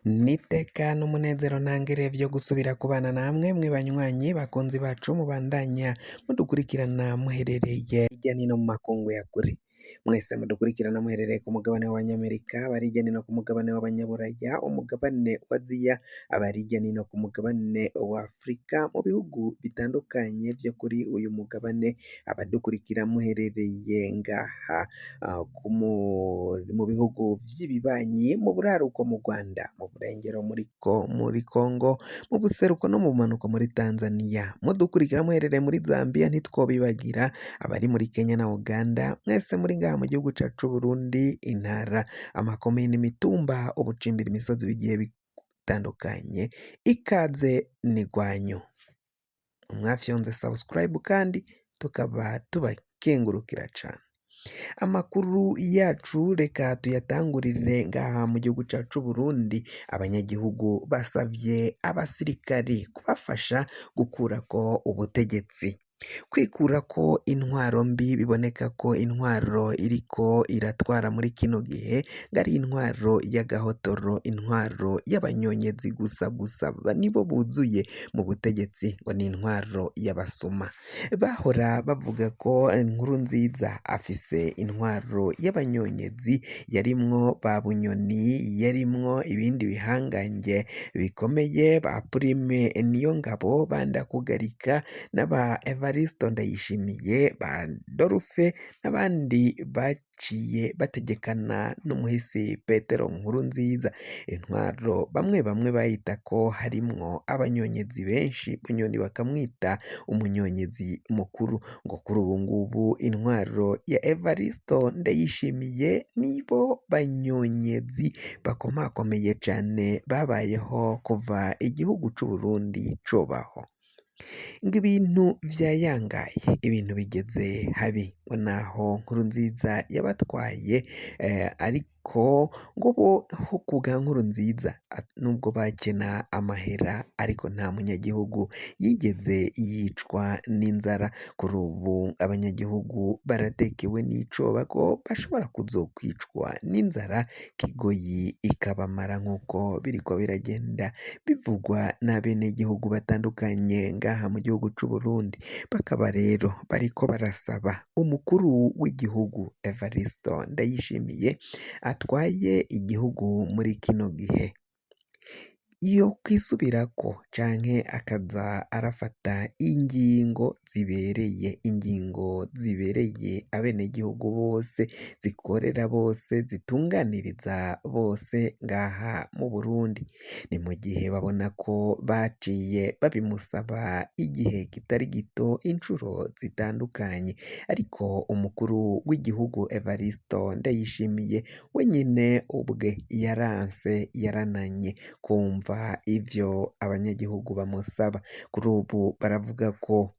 N'iteka n'umunezero ntangere vyo gusubira kubana namwe mwe banywanyi bakunzi bacu mubandanya mudukurikirana muherereye hirya nino mu makungu ya kure. Mwese mudukurikirana muherereye ku mugabane w'Abanyamerika, abari hirya nino ku mugabane w'Abanyaburaya, umugabane wa Aziya, abari hirya nino ku mugabane wa Afurika, mu bihugu bitandukanye vyo kuri uyu mugabane, abadukurikira muherereye ngaha mu bihugu vy'ibibanyi, mu buraruko mu Rwanda, mu burengero muri Congo, mu buseruko no mu bumanuko muri Tanzania, mudukurikira muherereye muri Zambia ntitwobibagira, abari muri Kenya na Uganda, mwese muri ngaha mu gihugu cacu c'Uburundi, intara, amakomine, imitumba, ubucimbira imisozi bigiye bitandukanye, ikaze n'igwanyu. Mwafyonze subscribe kandi tukaba tubakengurukira cane. Amakuru yacu reka tuyatangurire ngaha mu gihugu cacu c'Uburundi, abanyagihugu basavye abasirikari kubafasha gukurako ubutegetsi. Kwikurako intwaro mbi biboneka ko intwaro iriko iratwara muri kino gihe ngo ari intwaro y'agahotoro, intwaro y'abanyonyezi gusa gusa nibo buzuye mu butegetsi ngo ni intwaro y'abasuma. Bahora bavuga ko Nkurunziza afise intwaro y'abanyonyezi yarimwo ba Bunyoni, yarimwo ibindi bihangange bikomeye ba Prime Niyongabo, ba Ndakugarika n'aba Evaristo Ndayishimiye, ba Dorufe n'abandi baciye bategekana n'umuhisi Petero Nkurunziza. Intwaro bamwe bamwe bayita ko harimwo abanyonyezi benshi, Bunyoni bakamwita umunyonyezi mukuru. Ngo kuri ubu ngubu intwaro ya Evaristo Ndayishimiye nibo banyonyezi bakomakomeye cane babayeho kuva igihugu c'Uburundi cobaho. Ngo ibintu vyayangaye, ibintu bigeze habi, ngo naho Nkurunziza yabatwaye ariko ngo bo kubwa Nkurunziza nubwo bakena amahera ariko nta munyagihugu yigeze yicwa n'inzara. Kuri ubu abanyagihugu baratekewe n'icoba ko bashobora kuzokwicwa n'inzara kigoyi ikabamara nk'uko biriko biragenda bivugwa n'abenegihugu batandukanye ngaha mu gihugu c'Uburundi. Bakaba rero bariko barasaba umukuru w'igihugu Evaristo Ndayishimiye atwaye igihugu muri kino gihe yokwisubirako canke akaza arafata ingingo zibereye, ingingo zibereye abenegihugu bose, zikorera bose, zitunganiriza bose ngaha mu Burundi. Ni mu gihe babona ko baciye babimusaba igihe kitari gito incuro zitandukanye, ariko umukuru w'igihugu Evaristo Ndayishimiye we nyene ubwe yaranse, yarananye kumva ivyo abanyagihugu bamusaba. Kuri ubu baravuga ko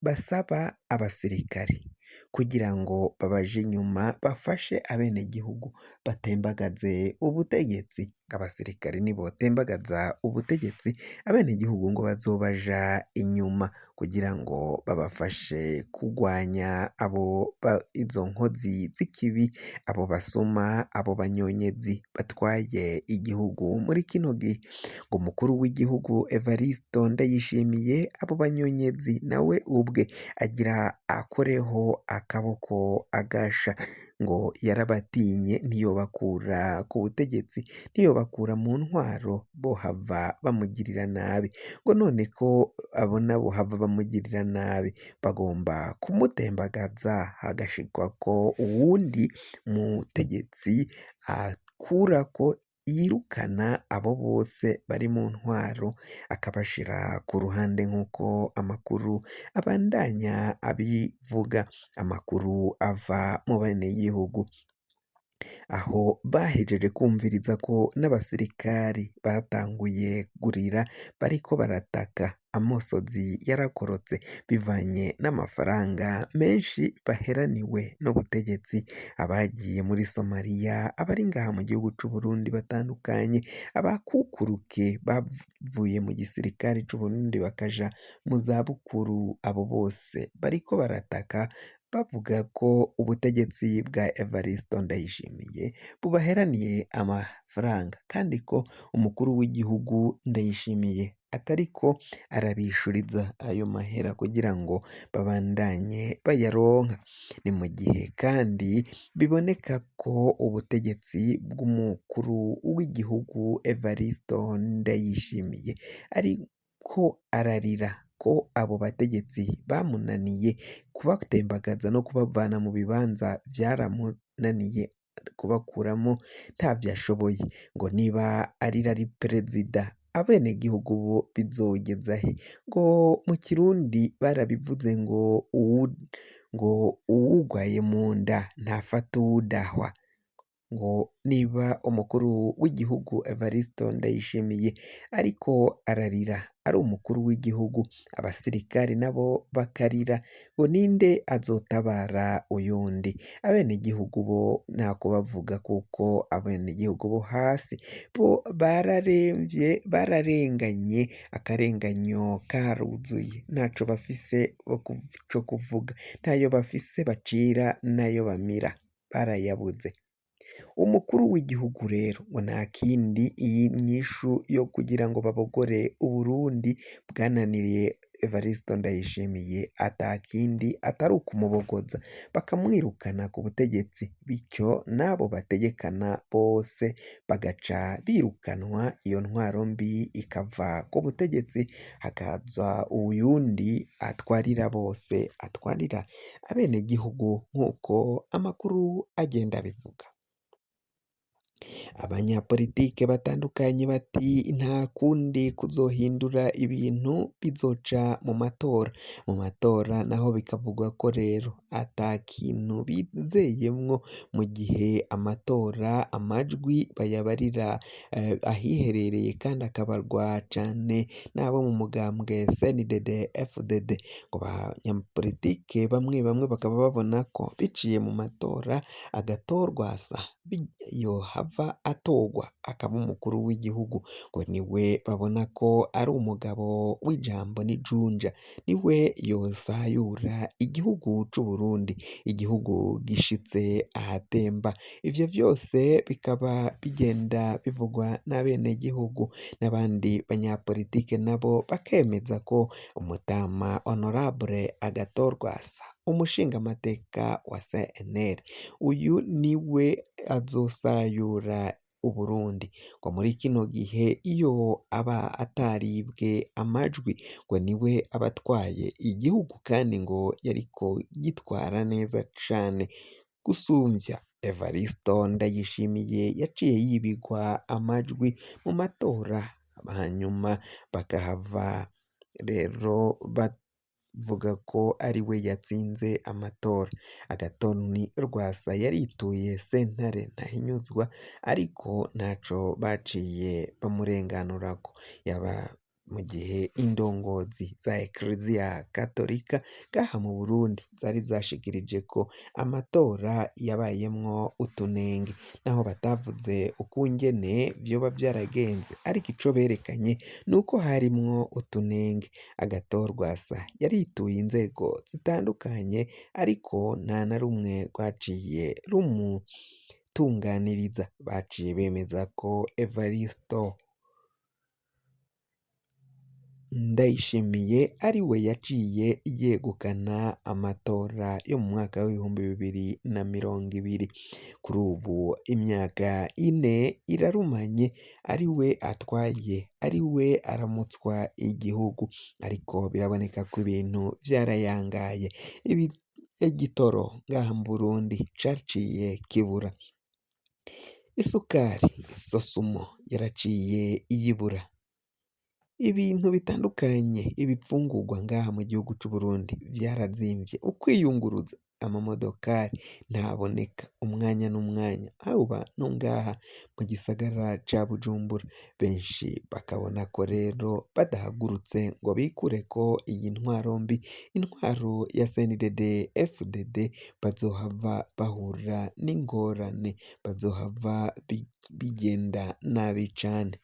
basaba abasirikare kugira ngo babaje inyuma bafashe abenegihugu batembagaze ubutegetsi. Abasirikare nibotembagaza ubutegetsi, abenegihugu ngo bazobaja inyuma kugira ngo babafashe kugwanya abo izo nkozi z'ikibi, abo basuma, abo banyonyezi batwaye igihugu muri kino gihe. Ngo umukuru w'igihugu Evaristo Ndayishimiye abo banyonyezi nawe ubwe agira akoreho akaboko agasha, ngo yarabatinye ntiyobakura ku butegetsi, ntiyobakura mu ntwaro bohava bamugirira nabi. Ngo none ko abona bohava bamugirira nabi, bagomba kumutembagaza hagashikwako uwundi mutegetsi akurako yirukana abo bose bari mu ntwaro akabashira ku ruhande nk'uko amakuru abandanya abivuga, amakuru ava mu benegihugu. Aho bahejeje kumviriza ko n'abasirikari batanguye kurira bariko barataka, amosozi yarakorotse bivanye n'amafaranga menshi baheraniwe n'ubutegetsi, abagiye muri Somaliya, abari ngaha mu gihugu c'Uburundi batandukanye, abakukuruke bavuye mu gisirikare c'Uburundi bakaja mu zabukuru, abo bose bariko barataka. Bavuga ko ubutegetsi bwa Evariste Ndayishimiye bubaheraniye amafaranga kandi ko umukuru w'igihugu Ndayishimiye atariko arabishuriza ayo mahera kugira ngo babandanye bayaronka. Ni mu gihe kandi biboneka ko ubutegetsi bw'umukuru w'igihugu Evariste Ndayishimiye ariko ararira ko abo bategetsi bamunaniye kubatembagaza no kubavana mu bibanza vyaramunaniye kubakuramo ntavyo ashoboye, ngo niba arira ari perezida abenegihugu bo bizogeza he? Ngo mu Kirundi barabivuze ngo ngo uwugwaye mu nda ntafata uwudahwa. Ngo niba umukuru w'igihugu Evariste Ndayishimiye ariko ararira ari umukuru w'igihugu, abasirikari nabo bakarira ngo ninde azotabara uyundi? Abenegihugu bo nta kubavuga kuko abenegihugu bo hasi bo bararemvye, bararenganye, akarenganyo karuzuye, ntaco bafise co kuvuga, ntayo bafise bacira n'ayo bamira, barayabuze. Umukuru w'igihugu rero ngo nta kindi iyi nyishu yo kugira ngo babogore Uburundi bwananiriye Evariste Ndayishimiye ata kindi atari ukumubogoza bakamwirukana ku butegetsi, bityo n'abo bategekana bose bagaca birukanwa, iyo ntwaro mbi ikava ku butegetsi hakaza uyundi atwarira bose, atwarira abenegihugu nk'uko amakuru agenda abivuga. Abanyapolitike batandukanye bati nta kundi kuzohindura ibintu bizoca mu matora. Mu matora naho bikavugwa ko rero ata kintu bizeyemwo mu gihe amatora amajwi bayabarira ahiherereye kandi akabarwa cane n'abo mu mugambwe CNDD FDD. Ngo abanyapolitike bamwe bamwe bakaba babona ko biciye mu matora agatorwasa yohava atorwa akaba umukuru w'igihugu, ngo niwe babona ko ari umugabo w'ijambo n'ijunja, niwe yosayura igihugu c'Uburundi, igihugu gishitse ahatemba. Ivyo vyose bikaba bigenda bivugwa n'abenegihugu n'abandi banyapolitike nabo bakemeza ko umutama Honorable Agathon-Rwasa umushingamateka wa CNL, uyu niwe azosayura Uburundi, ngo muri kino gihe iyo aba ataribwe amajwi ngo niwe aba atwaye igihugu kandi ngo yariko gitwara neza cane gusumvya Evariste Ndayishimiye yaciye yibigwa amajwi mu matora, hanyuma bakahava rero bavuga ko ari we yatsinze amatora. Agathon Rwasa yarituye sentare ntahinyuzwa ariko ntaco baciye bamurenganurako, yaba mu gihe indongozi za Ekereziya Katolika ngaha mu Burundi zari zashikirije ko amatora yabayemwo utunenge, naho batavuze ukungene vyoba vyaragenze ariko ico berekanye nuko harimwo utunenge. Agathon Rwasa yarituye inzego zitandukanye ariko nta na rumwe rwaciye rumutunganiriza, baciye bemeza ko Evaristo Ndayishimiye ari we yaciye yegukana amatora yo mu mwaka w'2020. Kuri ubu imyaka 4 irarumanye ari we atwaye, ari we aramutswa igihugu, ariko biraboneka ko ibintu vyarayangaye. Igitoro ngaha mu Burundi caciye kibura, isukari isosumo yaraciye iyibura, ibintu bitandukanye, ibifungurwa ngaha mu gihugu c'Uburundi vyarazimvye, ukwiyunguruza amamodokari ntaboneka umwanya n'umwanya, haba no ngaha mu gisagara ca Bujumbura, benshi bakabona ko rero badahagurutse ngo bikureko iyi ntwaro mbi, intwaro ya CNDD FDD, bazohava bahura n'ingorane, bazohava bigenda nabi cane.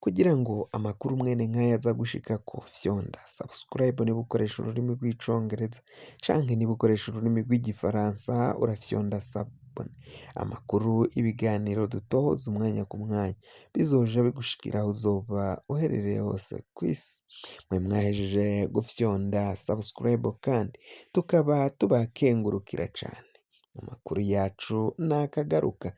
Kugira ngo amakuru mwene nk'aya aza gushikako, fyonda subscribe niba ukoresha ururimi rw'Icongereza, canke niba ukoresha ururimi rw'Igifaransa urafyonda s'abonner. Amakuru, ibiganiro dutohoza umwanya ku mwanya bizoja bigushikira aho uzoba uherereye hose kw'isi. Mwe mwahejeje gufyonda subscribe kandi tukaba tubakengurukira cane. Amakuru yacu nakagaruka.